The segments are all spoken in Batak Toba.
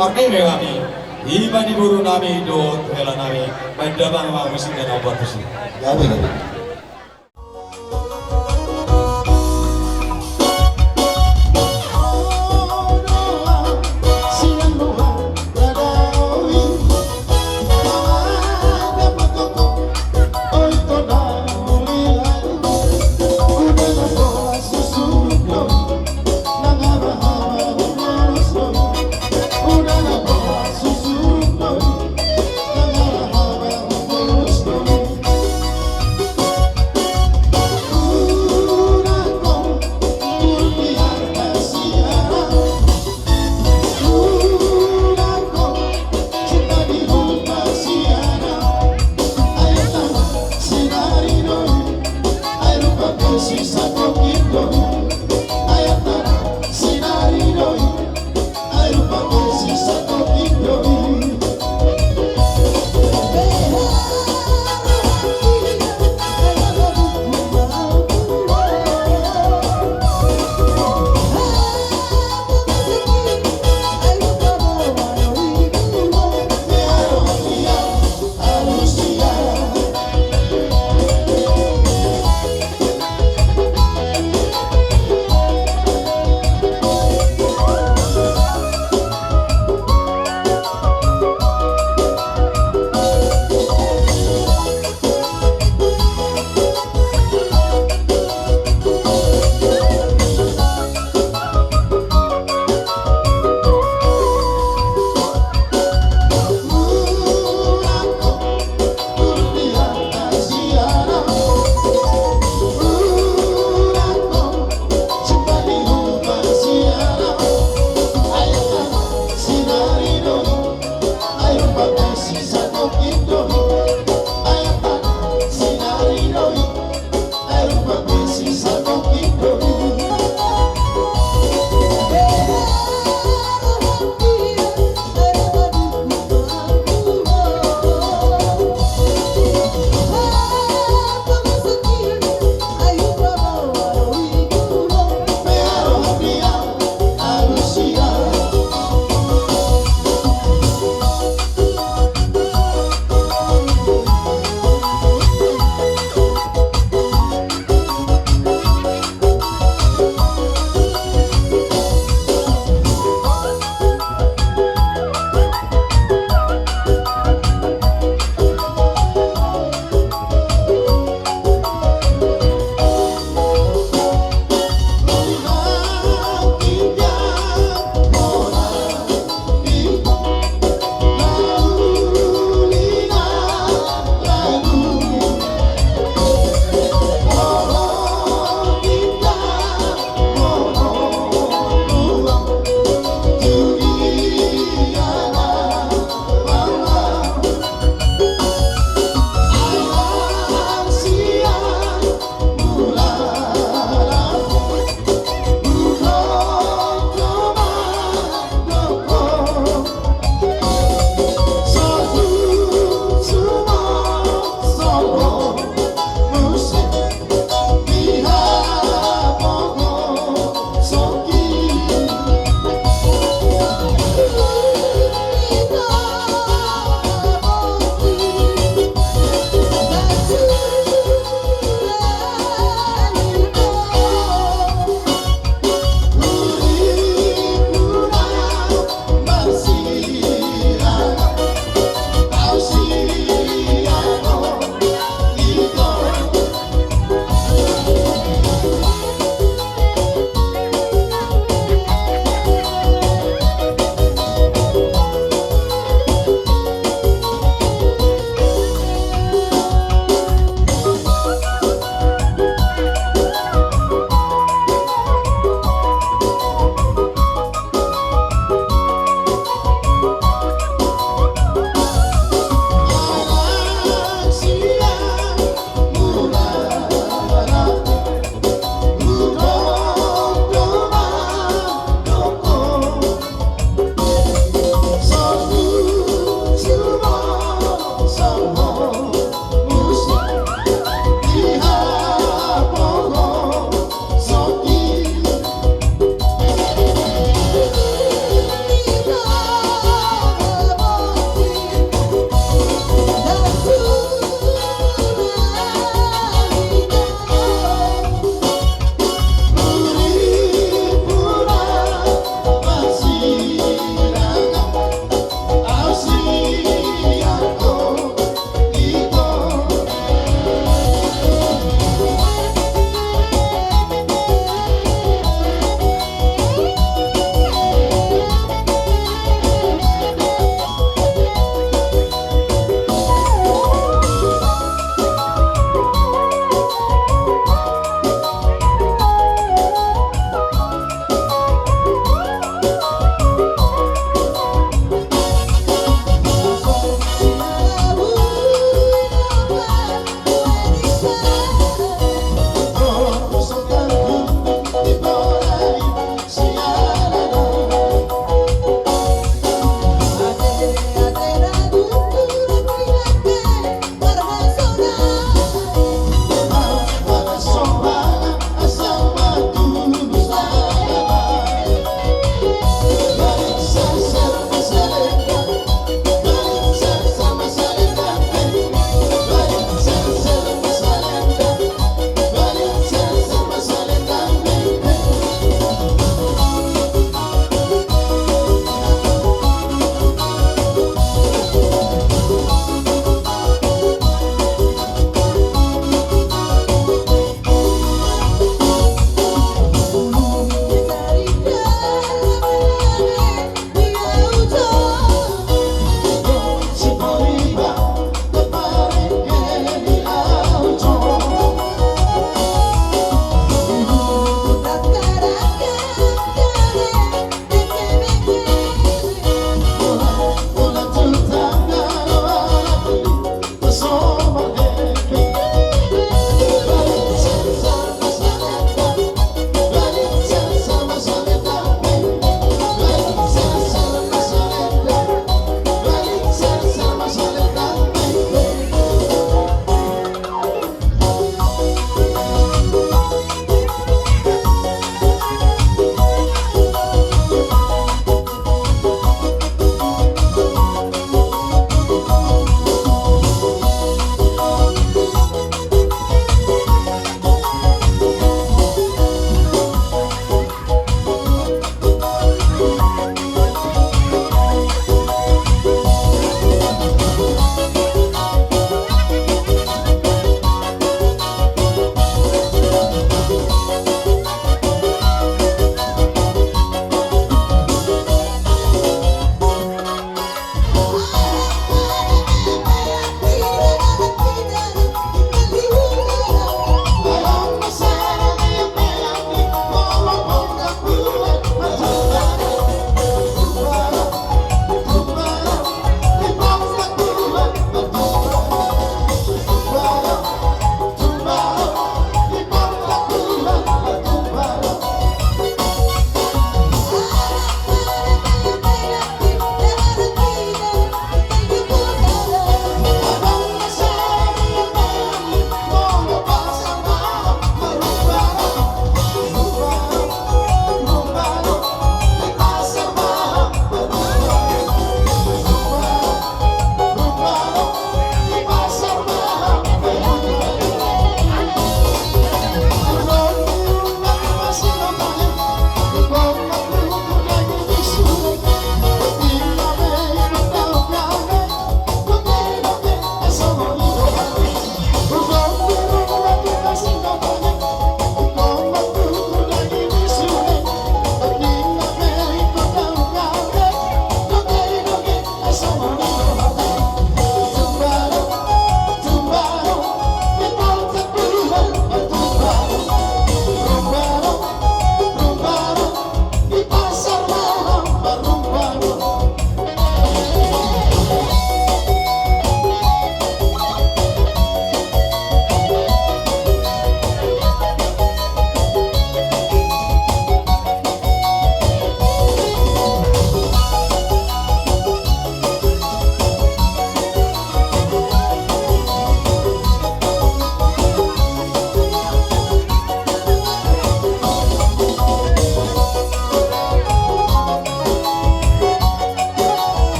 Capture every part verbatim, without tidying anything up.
Parmere hami, ima di boru nami dohot hela nami, baen damang ma musik na naung partusi. Gabe, gabe.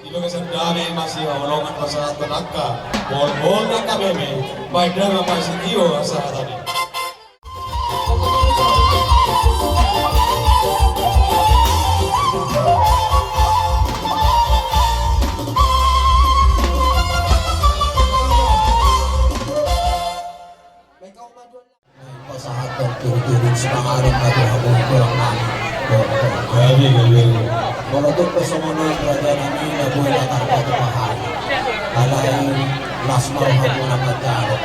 Di bagasan damai ma sihaholongan pasahathon angka bolbol angka meme, baen damang ma sitio sahatana. Pasahathon tiri-tiri sipanganon ma tu hamu tulang nami. Gabe, gabe. Molo tung pe songon on raja nami na boi na tarpatupa hami. Alai las ma hamuna manjalo.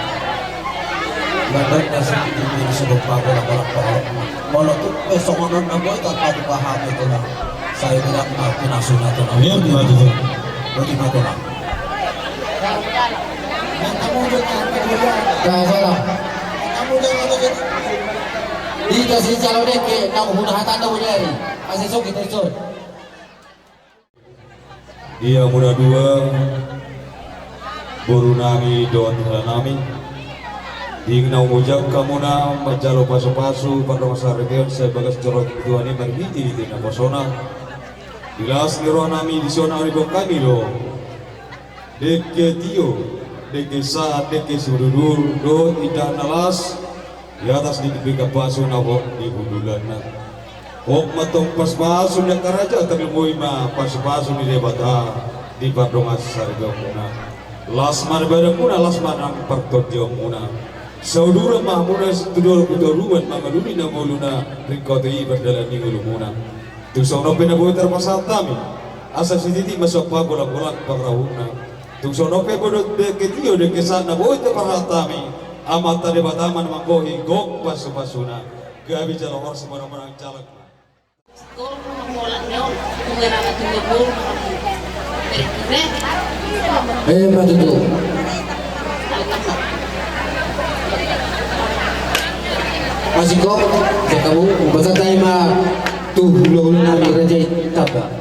Mandok na sititi ni sibuk pago na bolak-bolak. Molo tung pe songon on na boi tarpatupa hami tulang. Sai bilang ma pinasuna tulang. Iya, betul, betul. Betul, betul. Nah, salah. Hita sijalo dengke, naung huna hatana bujari. Asi soki tersun. Ia muna dua, boru nami dohot hula nami. Di na umujak hamuna manjalo pasu-pasu, pardongan saripeon, sai bagas joro Tuhan i marhite di tena posona. Di las ni roha nami di son ari gok kami do. Dengke tio, dengke sahat, dengke siudur-udur, dohot indahan na las, di atas di pinggan pasu na gok di hundulanna. Gok ma tong pasu-pasu ni angka raja, tarlumobi ma pasu-pasu ni Debata, di pardongan saripeonmuna. Las ma di badanmuna, las ma nang partondionmuna. Sauduran ma hamuna tu dolok tu toruan, mangalului na ngoluna, ringkot i pardalan ni ngolumuna. Tung songon on pe na boi tarpasahat hami. Asa sititi ma somba golang-golang pangarahutna. Tung songon on pe, bodo dengke tio dengke sahat na boi taparhata hami, Amanta Debata ma na manggohi gok pasupasuna. Gabe jala horas, manang-manang jala. Eh, ma tutu. Masih kok, saya kamu, masa saya ma tu hulu-hulu nami raja i tamba.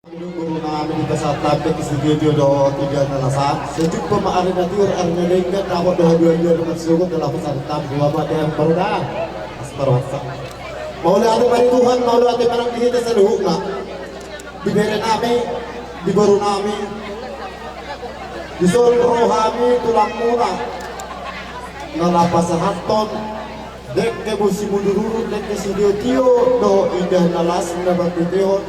Boru nami di pasahat tamba tu si Gedio dohot Indah na las an. Sai jumpa ma ari na tiur, ari na denggan, dapot do haduan-duan na marsogot, dalam pasahat tamba, dua mata yang baru dah. As baru asa. Mauliate ma di Tuhan, mauliate ma nang di hita saluhutna. Di bere nami, di boru nami. Dison ro hami tulangmuna. Na laho pasahathon dengke bosi mundururun, dengke sitio-tio dohot Indah na las na bangkitehon.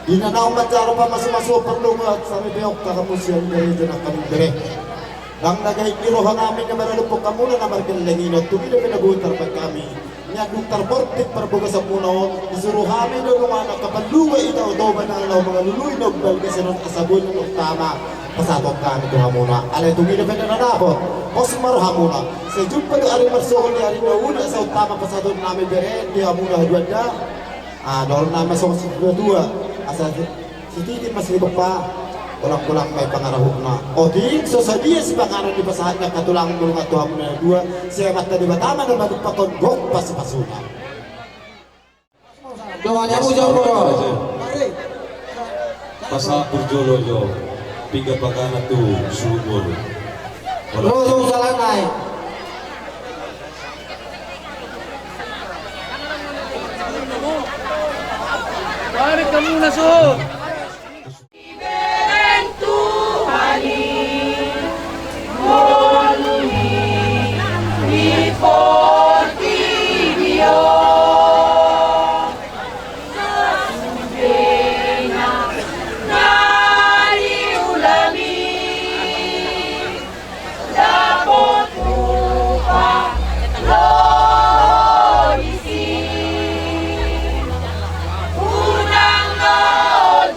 Di na naung manjalo pamasu-masuon pardongan saripeon tu hamu sian bere, jala nangkaning bere. Ndang na gait ni roha nami na maradophon hamuna na margelleng i, on tung i dope na boi tarbahen hami. Nian dung tarbortik parbagasanmuna on, disuru hami do nunga na kapandunga i Tao Toba na laho mangalului na umbalga sian on asa boi na utama pasahaton nami tu hamuna. Alai tung i dope na dapot, pos ma rohamuna. Sai jumpa do ari marsogot di ari na uli asa utama pasahaton nami bere di hamuna haduan da. Ah, dohonon nami ma songon situa-tua. Asa sititi ma sipompa, golang-golang ma i pangarahutna. Otik so sadia sipanganon dipasahat ni angka tulang muna tu hamuna na dua, sai Amanta Debata ma na manumpakkon gok pasupasuna. Dongan hamu jolo. Pasahat burjolo jo. Pinggan pangana tu suhut mulu. Ro jo salanai. Balik kamu na suhut. Ibereng Tuhan i ngolu ni di portibi on. Sasumpena na niula mi dapot hupa ro disi. Unang ro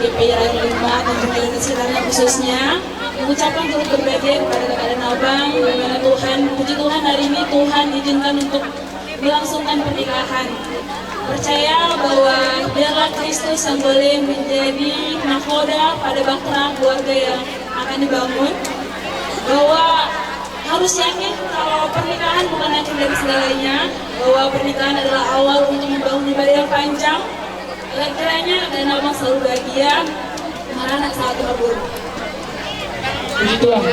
P R R lima dan juga di sekitarnya khususnya, mengucapkan turut berbahagia kepada kakak dan abang, di mana Tuhan, puji Tuhan, hari ini Tuhan izinkan untuk melangsungkan pernikahan. Percaya bahwa biarlah Kristus yang boleh menjadi nahoda pada bahtera keluarga yang akan dibangun. Bahwa harus yakin kalau pernikahan bukan akhir dari segalanya, bahwa pernikahan adalah awal untuk membangun ibadah yang panjang. Kiranya kakak dan abang selalu bahagia, marana selalu makmur. Puji Tuhan.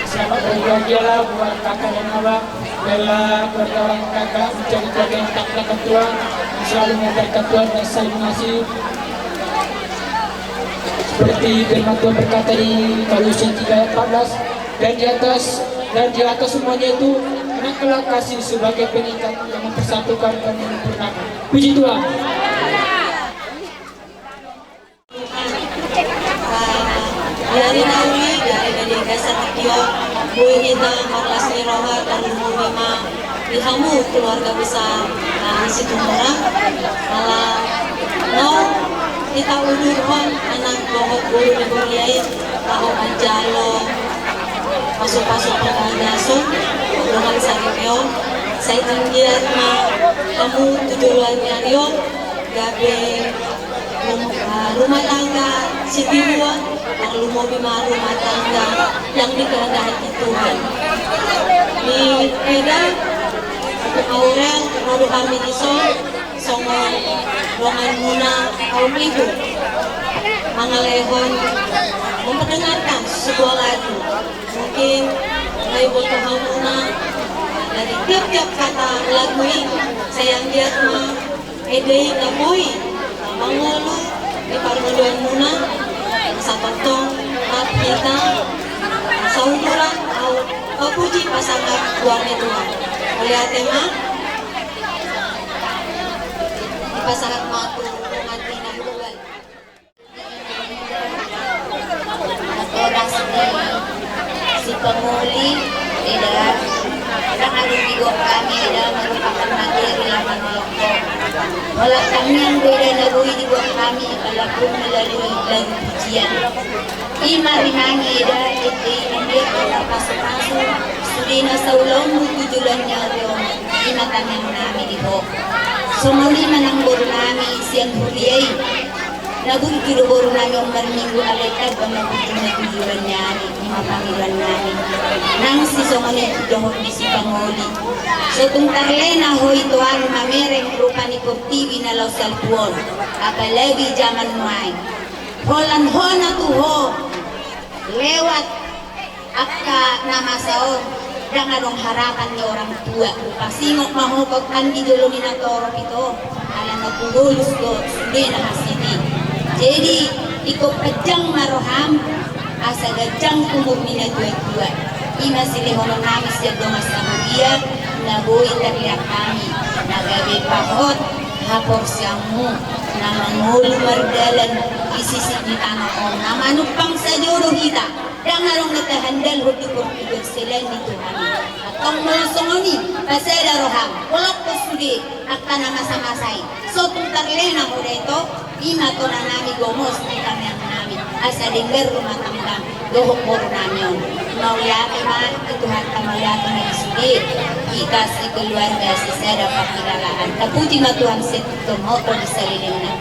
Selamat berbahagialah buat kakak dan abang. Bela berjalan kakak menjadi keluarga yang taat akan Tuhan, selalu memuliakan Tuhan dan saling mengasihi. Seperti firman Tuhan berkata di Kolose tiga ayat empat belas, dan di atas dan di atas semuanya itu, naikkanlah kasih sebagai pengikat yang mempersatukan dan menyempurnakan. Puji Tuhan. Di ari na uli, di ari na denggan sahat on, boi hita marlas ni roha tarlumobi ma di hamu keluarga besar, ah, Situmorang. Ala naung hita udurhon anak dohot boru ni huria i, laho manjalo pasupasu panggabean dongan saripeon, sai anggiat ma hamu tu joloan ni ari on gabe rum-, ah, rumah tangga sitiruon, tarlumobi ma rumah tangga yang dikehendaki Tuhan. Di eda, Aurel, ro do hami dison songon donganmuna kaum ibu, mangalehon, memperdengarkan sebuah lagu. Mungkin na iboto hamuna dari tiap-tiap kata lagu i, sai anggiat ma ende i na boi mangolu di parngoluanmuna. Satongtong rap hita sauduran, au, papuji pasangap goar ni Tuhan. Mauliate ma. Dipasangap ma tu dongan ni na hurang. Natoras ni si pangoli, eda, ndang adong dibuat hami, eda, merupakan materi laman loko. Holan tangiang do eda na boi dibuat hami, walaupun melalui lagu pujian. I ma rimangi eda, ende i na manggiat hita pasupasu sude na saulaon tu joloan ni ari on. I ma tangiang nami di ho. Songon i ma nang boru nami sian huria i. Na burju do boru nami on marminggu, alai tamba ma burju na tu joloan ni ari, i ma pangidoan nami. Nang sisongon i tu dohot ni si pangoli. So tung tarlena ho ito, ahu mamereng rupa ni portibi na laho salpu on, apalagi zaman nuaeng. Holan hona tu ho lewat angka na masa on, ndang adong harapan ni orang tua. Pasingot ma ho, hot an di jolo ni natorop ito, ala na hubolus do sude na hansit i. Jadi, ingkon panjang ma roham, asa ganjang umur ni natuatua. I ma silehonon nami sian dongan sahuria, na boi tarlean hami, na gabe pahot haporseaonmu, na mangolu mardalan di sisik ni tano on, na manumpang sajo do hita. Ndang adong na tahandalhon di Portugal selain ni Tuhan. Antong molo songon i, pasada roham, holonghon sude angka na masa-masa i. So tung tarlena ho da ito, i ma tona nami, gomos ni tangiang nami, asa denggan rumah tanggam dohot boru nami on. Mauliate ma tu Tuhanta, mauliate ma di sude hita sekeluarga, sisada pangkilalaan. Tapuji ma Tuhan, sai tongtong di salelengna.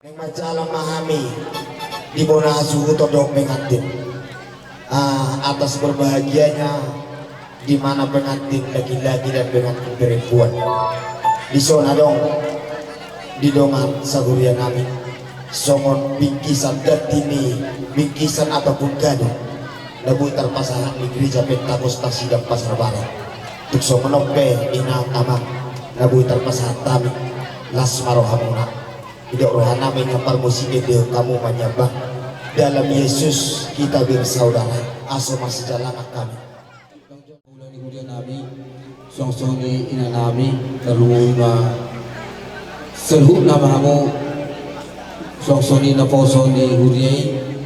Naeng manjalang ma hami di bona hasuhuton dohot pengantin. Ah, atas berbahagianya di mana pengantin laki-laki dan pengantin perempuan. Dison adong di dongan sahuria nami songon bingkisan, ganti ni bingkisan ataupun kado na boi tarpasahat di Gereja Pentakosta Sidang Pasar Barat. Tung songon on pe, inang, amang, na boi tarpasahat hami, las ma rohamuna. Didok roha nami, na parmusik, ende hamu manyambah dalam Yesus kita bersaudara, asa marsijalangan hami. Ulaon ni huria nami, songon i inang nami, tarlumobi ma saluhutna ma hamu, songon i naposo ni huria i,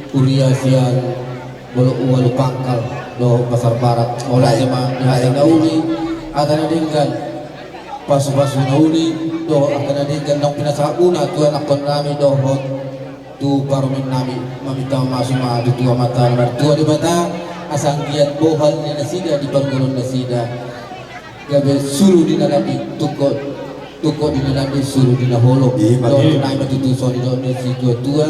huria sian Bolok Ualu Pangkal dohot Pasar Barat. Mauliate ma di hata na uli, hata na denggan, pasupasu na uli, Dohot angka na denggan naung pinasahatmuna tu anakkonnami dohot tu parumaennami, maminta mamasu ma tu Amanta na martua Debata, asa anggiat bohal ni nasida di parngoluon nasida, gabe suru di na landi tungkot, tungkot di na landi suru di na holom. Ima tutu. Dohot nai ma tutu songon didok ni situatua,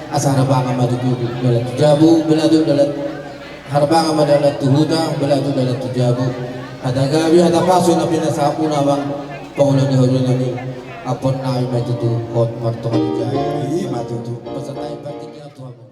asa harbangan ma tutu dalan tu jabu, balatuk dalan, harbangan ma dalan tu huta, balatuk dalan tu jabu. Hata gabe, hata pasu na pinasahatmuna, amang pangula ni horunami, ampuonnami ma tutu hot martonga ni jabu. Ima tutu. Pasahat hami partingkian tu hamu.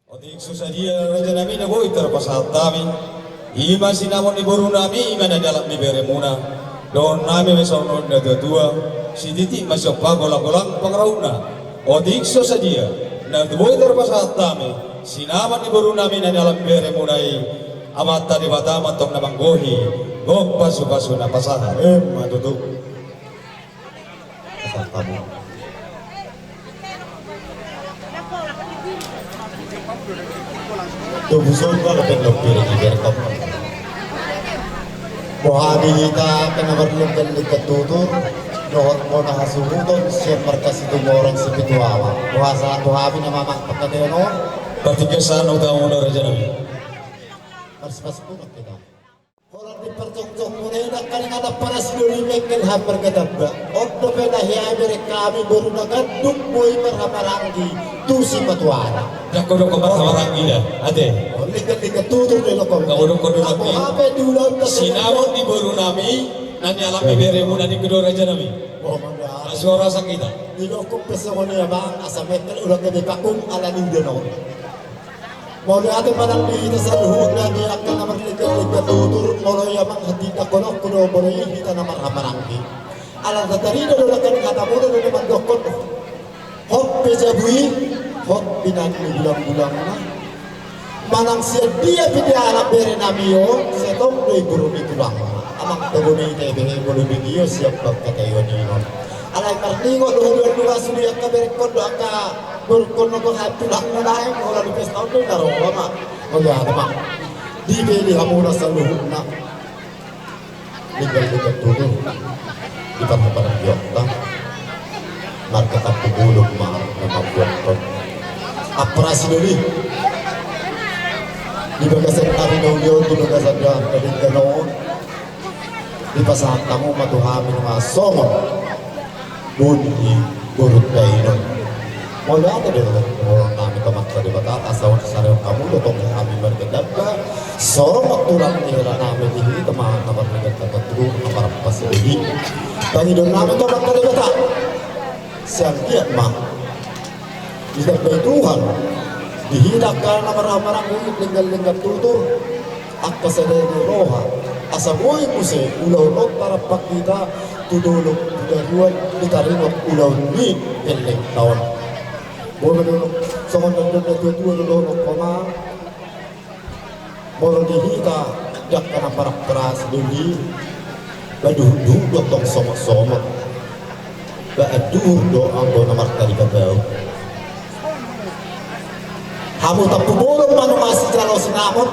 Otik so sadia rajanami na boi tarpasahat hami, i ma sinamot ni borunami, i ma na nialap ni beremuna. Dohononnami ma songon na tuatua, sititi ma sian pangolanggolang pangarahutna. Otik so sadia na boi tarpasahat hami, sinamot ni borunami na nialap ni beremuna i, Amanta Debata ma antong na manggohi, gok pasupasu na pasahat. Ima tutu. Tubuson ma lapen lompir di berkom. Boha di hita angka na marlingkallingka tutur dohot bona hasuhuton sian markas Situmorang Sipitu Ama. Boha sahat tu hami na mamangkatena on. Partingkian sahat na hutahonon rajanami. Parsipasipura hita. Holan di parjongjongmuna i nangkaning hata parasdoli mengkel hambar gatamba. On dope na hea bereng hami boru na gandung boi marhahamaranggi tu sipatuana. Dang hudok marhahamaranggi da ate. Lingkallingka tutur do i dokkon. Dang hudok do. Hape di ulaonta sinamot ni borunami na nialap ni beremuna, ninna do rajanami. Asa hurosak hita. Didokkon pe songon i amang, asa mengkel ulaonta di pakung ala ni udan on. Mauliate ma nang di hita saluhutna di angka na marlingkallingka tutur, molo i amang hatindangkononku do, molo i hita na marhahamaranggi. Ala tatarida do nangkaning hatamuna do na mandokkon. Hot pe jabu i, hot pe na nilanggulang na. Manang sian dia pe dialap berenami on, sai tong do i boru ni tulangna. Amang tabo ni hita i be, molo di dia sian pangkataion i on. Alai marningot do haduan dua sude angka berengkon do angka borungkon nangkon hatulang na naeng holan di pesta on do na ro ma. Mauliate ma. Dipilih hamuna saluhutna. Lingkallingka tutur. Di parhaparan biokta. Marga Kampung Uluk ma na mambuathon. Amparasi do i. Di bagasan ari na uli on, di bagasan dahar na denggan on, dipasahat hamu ma tu hami nunga songon boni ni borunta i on. Mauliate do, mauliate nami tu Amanta Debata, asa on disarihon hamu do tong hami marga Damba songon tulang ni hela nami di hita ma na marga Damba tu na marhaha pasididi. Pangidoan nami tu Amanta Debata, sai anggiat ma ditambai Tuhan di hita angka na marhaha maranggi, denggan-denggan tutur, angka sada ni roha, asa boi muse ulaon on tarompak hita tu dolok tu toruan, di taringot ulaon ni gellengta on. Boi ma dolok songon na nidok ni natua-tua do, dolok homa. Molo di hita di angka na parapras doli, ba duhut-duhut do tong somot-somot, ba anduhur do anggo na martali babau. Hamu Tampubolon ma nunga sijalo sinamot,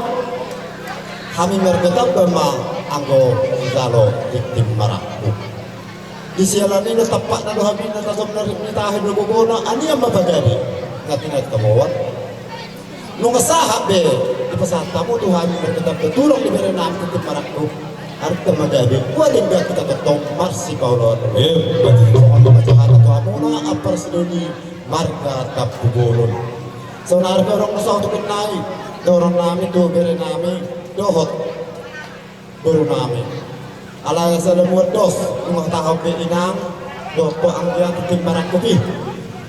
hami marga Damba ma anggo sijalo tingting marangkup. Di siala ni i na tampakna do hami na tajom na rik ni tahi do gogona, anian ma pagabe na tinai taboan. Nunga sahat be dipasahat hamu tu hami marga Damba tulang ni bere nami tingting marangkup. Arta ma gabe, ua denggan hita tongtong marsipaoloan. Eh, betul. Songon i ma tu hata tu hamuna ampara sidoli marga Tampubolon. Saonari pe adong do sahutukkon nai, dohonon nami tu bere nami dohot boru nami. Alai asa damuat dos, nunga tahape inang dohot anggia tingting marangkup i.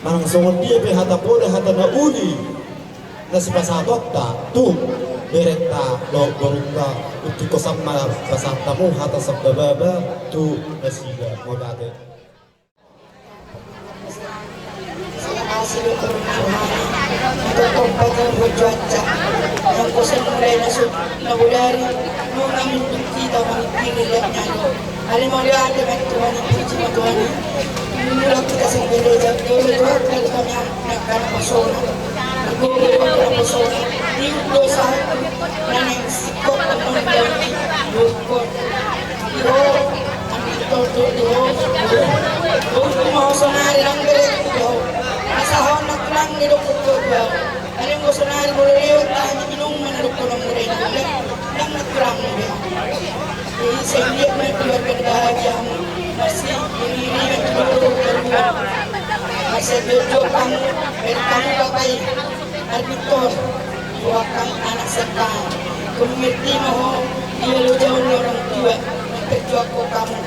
Manang songon dia pe hata pole, hata na uli na sipasahatonta tu berenta dohot borunta, tingkos ma pasahat hamu hata sambababa tu nasida. Mauliate. Asi do Tuhan. Tongtong patar buat cuaca. Yang kosen mulai masuk na bodari. Nunga minum kita mangkiri lihat nyanyi. Ale mauliate ma Tuhan, puji ma Tuhan. Mulak kita sampai desa. Dole Tuhan dari kami anak-anak pasona. Aku dari anak pasona. Di dosa. Naneng sikok teman dari. Bukon. Iho, angin toldo iho. Bukti mau sonari nang bere iho. Asa hon nang tulang ni dokter iho. Aling go sonari molo lewat tahan minum mana dokter nang bere iho. Nang nang tulang ni bere. Jadi saya lihat nanti warga bahagia. Masih ini ini yang kedua. Masih berjuang kamu. Dari kamu bapak ini. Arbintor, tu angka anak sekang, kemengerti ma ho, dia lo jauh ni orang tua, memperjuang ho kamu.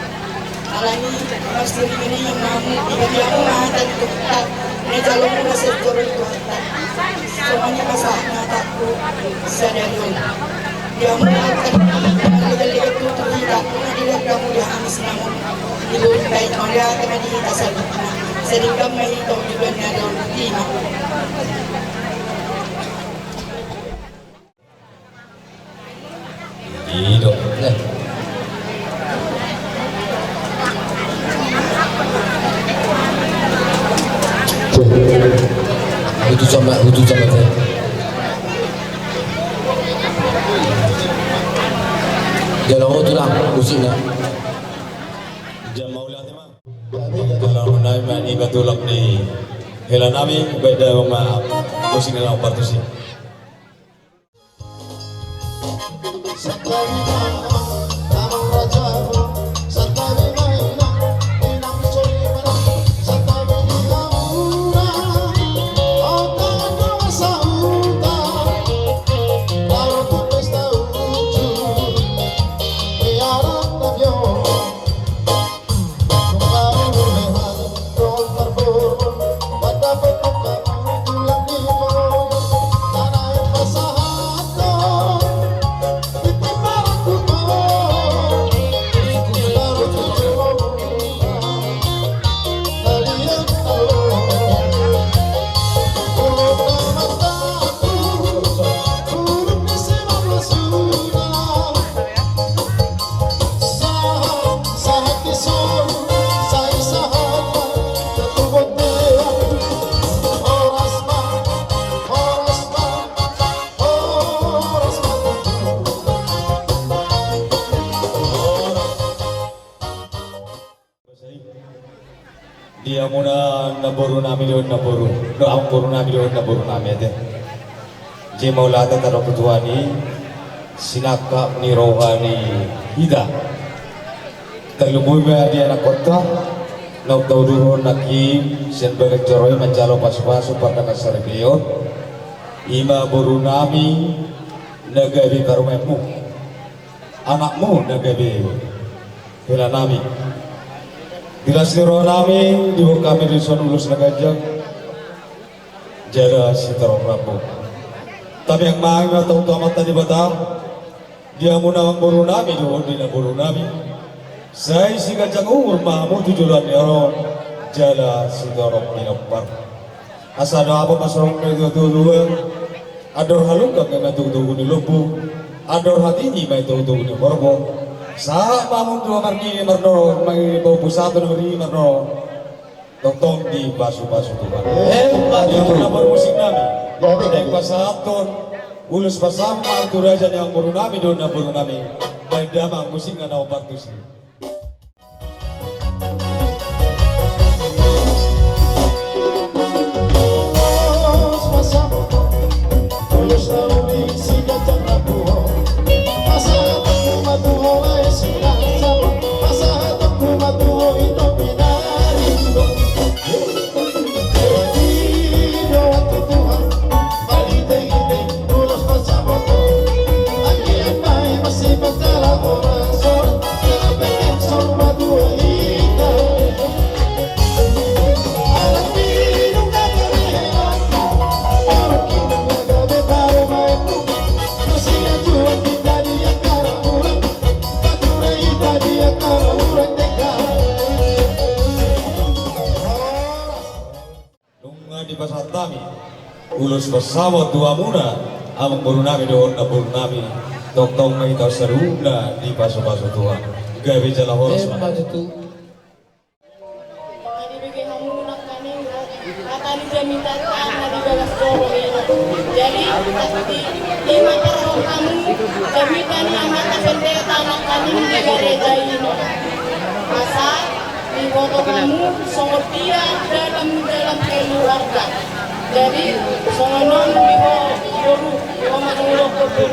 Alani, masih ini yang mamu, dia dia mu mata di tempat, ne jalo mu rasa joro itu hata. Semuanya masalah mataku, sadari. Dia mu mata di tempat, dia dia itu tu hita, dia kamu dia amis namun. Ibu baik mauliate ma di hita sadikna. Sadikna ma hita ujudan na daun tima. Ido. Hutu sama, hutu sama te. Jalo hutu lang, musikna. Jam mau lihat emang. Kalau nai mani batulak ni hela nami beda ma musik na partusi. Di hamuna namboru nami dohot namboru, dohot namboru nami dohot namboru nami ate. Ise mauliate tadok tu Tuhan i, sinangkap ni roha ni hita. Tarlumobi ma di anakkonta, naung tauduhon nangkin sian bagas joro i manjalo pasupasu pardongan saripeon. I ma borunami na gabe parumaenmu, anakmu na gabe helanami. Di las ni rohanami diboan hami dison ulos na ganjang jala sitorop rambu. Tabi hami ma tong tu Amanta Debata, di hamuna amangborunami dohot di namborunami, sai siganjang umur ma hamu tu joloan ni ari on jala sitorop pinompar. Asa dapot ma songon na nidok ni natuatua, andor halungka ma i togutogu ni lombu, andor hatiti ma i togutogu ni horbo. Sahat ma hamu tu na marnini marnono, ma i pahompu sahat tu na marnini marnono, tongtong dipasupasu Tuhan. Emma tutu. Di hamuna parmusik nami, naeng pasahathon ulos pasahathon tu raja ni amangborunami dohot namborunami, baen damang musik na naung partusi. Nunga dipasahat hami ulos pasahathon tu hamuna amangborunami dohot namborunami, tongtong ma hita saluhutna dipasupasu Tuhan. Gabe jala horas ma. Emma tutu. Asa dibege hamu nangkaning hata ni jamita na di bagas joro i. Jadi, pasti ima parhorong hamu jamita ni amanta pendeta nangkaning di gareja i. Asa diboto hamu songon dia dalam, dalam keluarga. Jadi, songon on di ho boru, di ho manang di ho boru.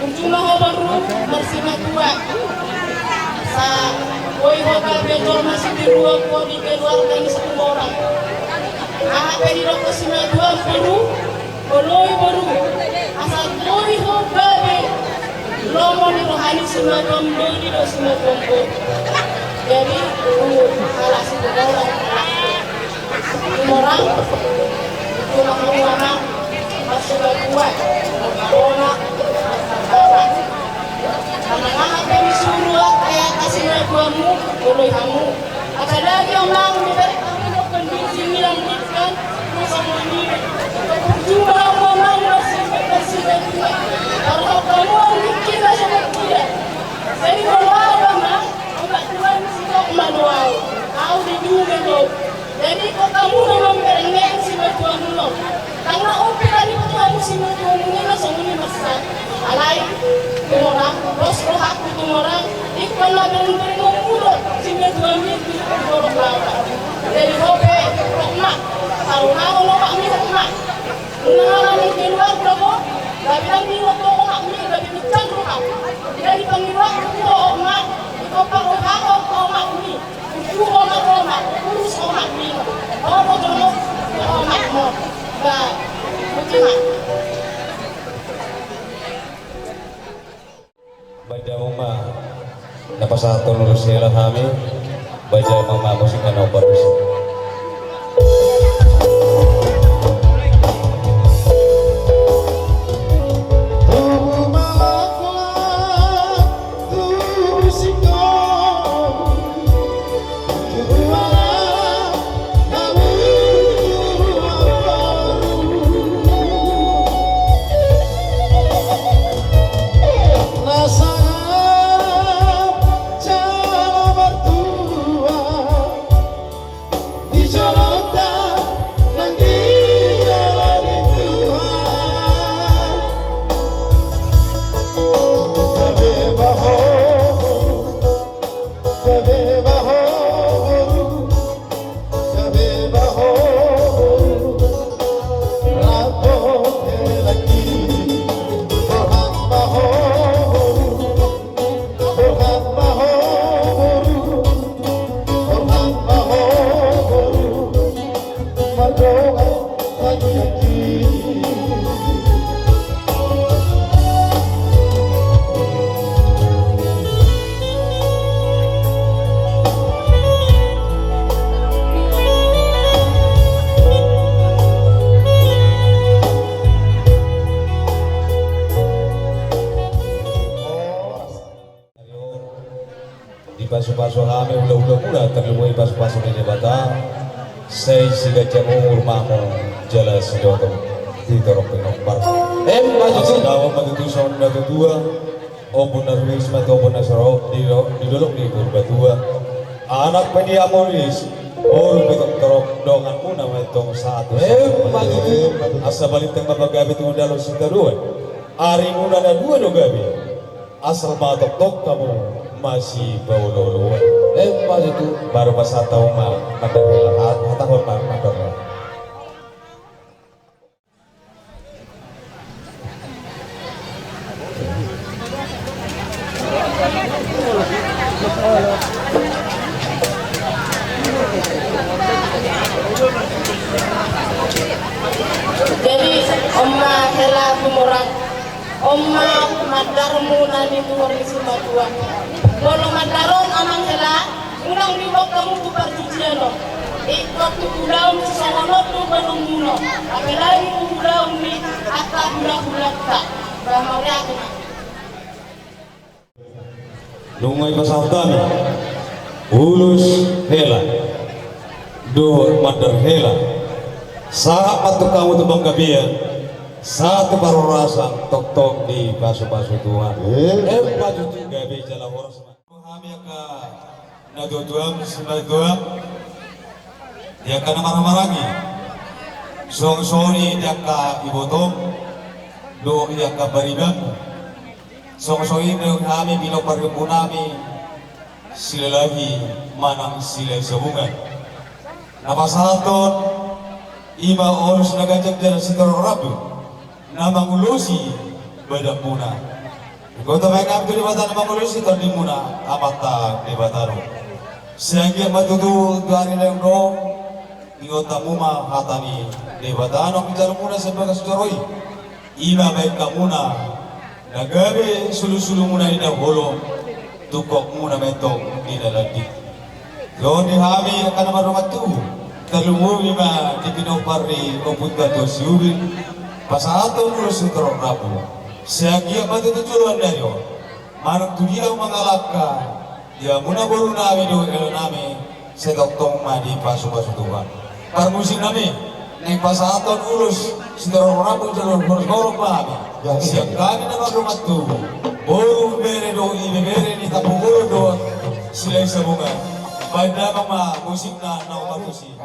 Unjung ma ho boru marsimatua. Asa boi ho gabe jolma sitiruon ho di keluarga ni Situmorang. Aha pe didok simatua boru, oloi boru. Asa boi ho gabe lomo ni roha ni simatua boru, didok simatua boru. Jadi, uh, halak Situmorang, halak Situmorang, tulang ruangan, maksud gua, corona, corona. Karena ngaha pe disuru, eh, kasih gua mu, boleh kamu. Apalagi omang, misalnya kamu mau kondisi yang kan, terus kamu ini, cuma omang masih, masih gua. Kalau kamu mikir aja tidak. Jadi kalau apa, Mang? Omak Tuhan, si kok manual. Au di dunia lo. Jadi, kok hamu na mamberengeng simatuamu on? Karena ope tadi kok hamu simatuamu on na songon i masa. Alai, Tumorang, bos rohakku Tumorang, ingkon na bereng-bereng molo simatuamu i tu borok lapa. Jadi, ope, omak, tahu-tahu omakmi, omak. Nunga ala ni keluarga ho, gabe nang ni omakmi, gabe kencang roham. Jadi, pangidoanku tu ho, omak, ingkon parohahon ho omakmi. Uju omak, omak, urus omakmi. Omak, omak, omak, omak. Ba, boti ma. Baen damang ma na pasahathon ulos ni hela nami. Baen damang ma musik na naung partusi. Ulaon muna tarlumobi pasupasu ni Debata, sai siganjang umur ma hamu jala sitorop, sitorop pinompar. Emma tutu. Asi dao ma tutu songon na tutu. Ombun na rumiris ma tu ombun na sorop di do-, di dolok ni Purbatua. Anak pe ni Amoris, boru pe tong torop dongan muna ma tong sahat tu. Emma tutu. Asa balintang ma pagabe tu undalo sitadoan. Ari muna na dua do gabe. Asal ma tongtong hamu masipaolooloan. Emma tutu. Baru pasahat hamu ma mandar hela, ha-, hatahon ma mandar hela. Jadi, on ma hela Tumorang. On ma mandar muna ni Tuhor ni Simatua. Molo mandar on amang hela, unang diboan hamu tu parjujian on. Ingkon tu ulaon sisongon on do boan muna. Apalagi tu ulaon ni angka hulahulanta. Bah, mauliate ma. Nunga dipasahat hami ulos hela dohot mandar hela. Sahat ma tu hamu tu panggabean, sahat tu parhorasan, tongtong dipasupasu Tuhan. Emma tutu. Gabe jala horas ma. Hami angka natuatuam, simbatuam, di angka na marhahamaranggi, songon i di angka ibotom dohot di angka paribanmu. Songon i do hami pinompar ni ompunami Silalahi manang Silahisabungan. Na pasahathon i ma ulos na ganjang jala sitorop rambu na mangulosi badanmuna. Ingkon tapaingot hami tu Debata na mangulosi tondimuna, Amanta Debata do. Sai anggiat ma tutu tu ari na naeng ro, ingot hamu ma hata ni Debata naung dijalo muna sian bagas joro i. I ma baen hamuna na gabe sulusulumuna i na holom, tungkotmuna ma antong di na landit. Songon i hami angka na mardongan tubu, tarlumobi ma di pinompar ni ompunta Tuan Siubin, pasahathon ulos sitorop rambu. Sai anggiat ma tutu joloan ni ari on, manang tu dia mangalangka, ia muna borunami dohot elonami, sai tongtong ma dipasupasu Tuhan. Parmusiknami, naeng pasahathon ulos sitorop rambu jala holom ma hami. Sian hami na mardongan tubu, boru, bere dohot ibebere ni Tampubolon dohot Silahisabungan. Baen damang ma musikna naung marmusik.